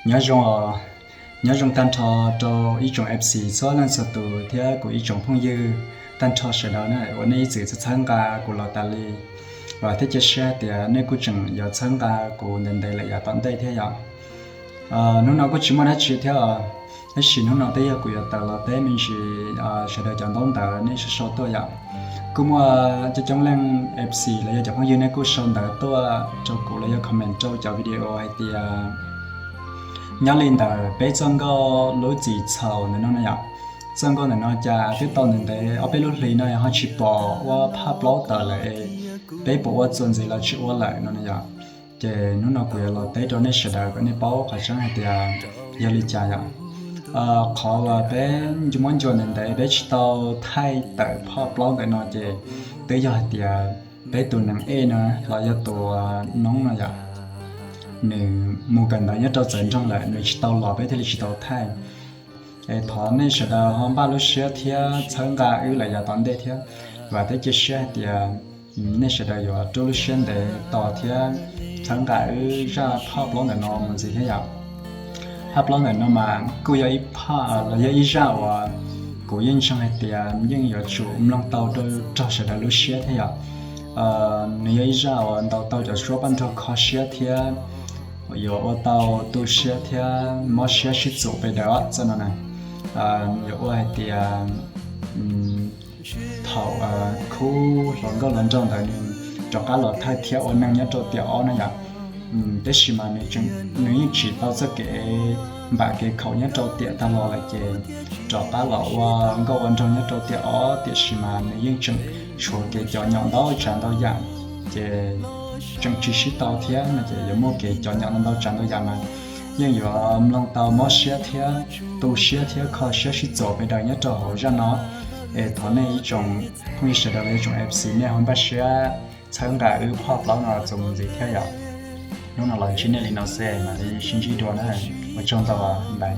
Nyob zoo, nyob zoo tag nrho rau ib tsoom F C txhua leej txhua tus thiab kuv ib tsoom phooj ywg tag nrho sawv daws na, uas nej ib txwm txhawb nqa kuv los tas li. Vam thiab cia siab tias nej kuj tseem yuav txhawb nqa kuv ntev ntev lawm yav tom ntej thiab yom. Hnub no kuj tsis muaj dab tsi thiab os, tab sis hnub no twb yog kuv yuav tawm los teb me ntsis sawv daws cov ntaub ntawv nej sau sau tuaj yom. Kuj muaj coob coob leej F C los yog cov phooj ywg nej kuj sau ntawv tuaj rau kuv los yog comment rau cov video hais tias nyob li ntawm peb txoj nkauj lub txim txhaum ntawm no no yom. Txoj nkauj ntawm no cas twb tau ntev ntev ob peb lub hlis no ho tsis pom ua phaj plaub tawm lawm, peb puas ua txuas ntxiv los tsis ua lawm no no yom. Ces hnub no kuv yuav los teb rau nej sawv daws kom nej paub qhov tseeb hais tias yog li cas yom. Qhov uas peb muab ncua ntev ntev peb tsis tau thaij tawm phaj plaub ntawm no ces twb yog hais tias peb tus neeg ej no los yog tus noob no yom, nws mus kawm ntawv nyob rau txawv nroog lawm nws tsis tau los peb thiaj li tsis tau thaij. Es thov nej sawv daws ho npaj lub siab thiab txhawb nqa wb lawm yav tom ntej thiab. Vam thiab cia siab hais tias nej sawv daws yuav rub lub siab ntev tos thiab txhawb nqa wb zaj phaj plaub ntawm no mus ntxiv thiab yom. Phaj plaub ntawm no mas kuj yog ib phaj los yog ib zaj uas kuv yeej ntseeg hais tias yeej yuav tsum mloog tau rau raug sawv daws lub siab thiab yom. Nws yog ib zaj uas ntaus tau cov suab paj nrog kho siab thiab yuav ua tau tu siab thiab mob siab sib txuas pes daws os txoj no na. Yuav ua hais tias thaum khub hluas nkauj hluas nraug ntawd nws rov qab los thawj thiab ua neeg nyob rau tiam ob na yom. Tab sis mas nws yeej tsim tau txoj kev npam kev khaum nyob rau tiam tag los lawm ces rov qab los ua nkauj ua nraug nyob rau tiam ob, tiam sis mas nws yeej tseem tshuav kev cov nyom ntau tsav ntau yam, ces tseem tsis sib tau thiab no ces yuav muaj kev cov nyom ntau tsav ntau yam mas yeej yuav mloog tau mob siab thiab tu siab thiab kho siab sib txuas pes daws nyob rau hauv zaj no. Es thov nej ib tsoom phooj ywg sawv daws los ib tsoom F C nej ho npaj siab txhawb nqa wb phaj plaub no txuas mus ntxiv thiab yom. Hnub no los ntsib nej li no xwb mam li sib ntsib dua na. Ua tsaug ntau, bye.